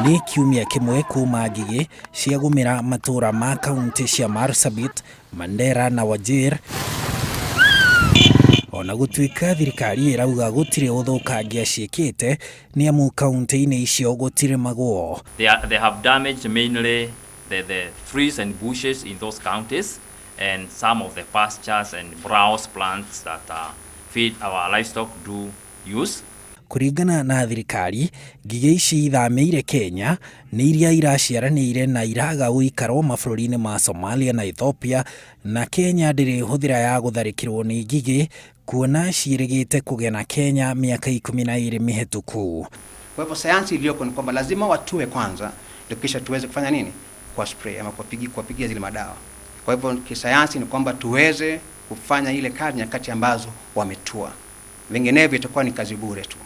Nĩ kiumia kĩmwe kuma ngigĩ ciagũmĩra matũra ma kauntĩ cia Marsabit, Mandera na Wajir. Ona gũtuĩka thirikari ĩrauga gũtirĩ ũthũkangia ciĩkĩte nĩ amu kauntĩ-inĩ icio gũtirĩmagwo. They have damaged mainly the trees and bushes in those counties and some of the pastures and browse plants that feed our livestock do use. Kũringana na thirikari, ngigĩ ici ithamĩire Kenya nĩ iria iraciaranĩire na iraga ũikaro mabũrũri-inĩ ma Somalia na Ethiopia, na Kenya ndĩrĩ hũthĩra ya gũtharĩkĩrwo nĩ ngigĩ kuona ciĩrĩgĩte kũgena Kenya mĩaka 12 mĩhetũku. Kwa hivyo sayansi iliyoko ni kwamba lazima watue kwanza ndio kisha tuweze kufanya nini? Kwa spray ama kuwapigia zile madawa. Kwa hivyo kisayansi ni kwamba tuweze kufanya ile kazi nyakati ambazo wametua, vinginevyo itakuwa ni kazi bure tu.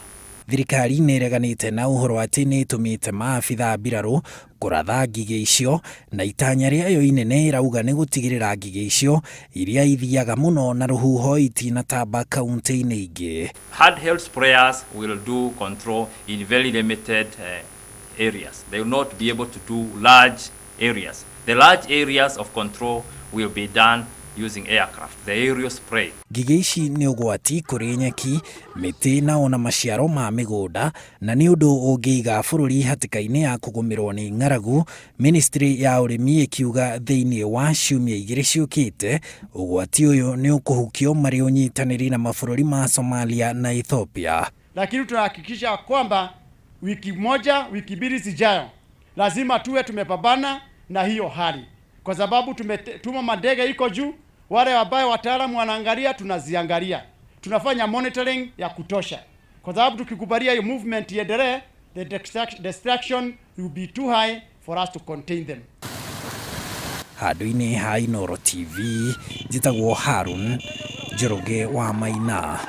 Thirikari nĩ ĩreganĩte na ũhoro atĩ nĩ ĩtũmĩte maabitha mbirarũ kũratha ngigĩ icio, na itanya rĩayo inene ĩrauga nĩ gũtigĩrĩra ngigĩ icio iria ithiaga mũno na rũhuho itinatamba kaunti-inĩ ingĩ. Handheld sprayers will do control in very limited areas. They will not be able to do large areas. The large areas of control will be done using aircraft, the aerial spray. Ngigĩ ici nĩ ũgwati kũrĩ nyeki, mĩtĩ na ona maciaro ma mĩgũnda, na nĩ ũndũ ũngĩiga bũrũri hatĩka-inĩ ya kũgũmĩrwo nĩ ng'aragu. Ministry ya ũrĩmi ĩkiuga thĩinĩ wa ciumia 2 ciũkĩte ũgwati ũyũ nĩ ũkũhukio marĩ ũnyitanĩri na mabũrũri ma Somalia na Ethiopia. Lakini tunahakikisha kwamba wiki moja, wiki mbili zijayo lazima tuwe tumepambana na hiyo hali, kwa sababu tumetuma mandege iko juu, wale ambao wataalamu wanaangalia, tunaziangalia, tunafanya monitoring ya kutosha, kwa sababu tukikubalia hiyo movement iendelee, the destruction will be too high for us to contain them. Handũ-inĩ ha Inooro TV, njĩtagwo Harun Njoroge wa Maina.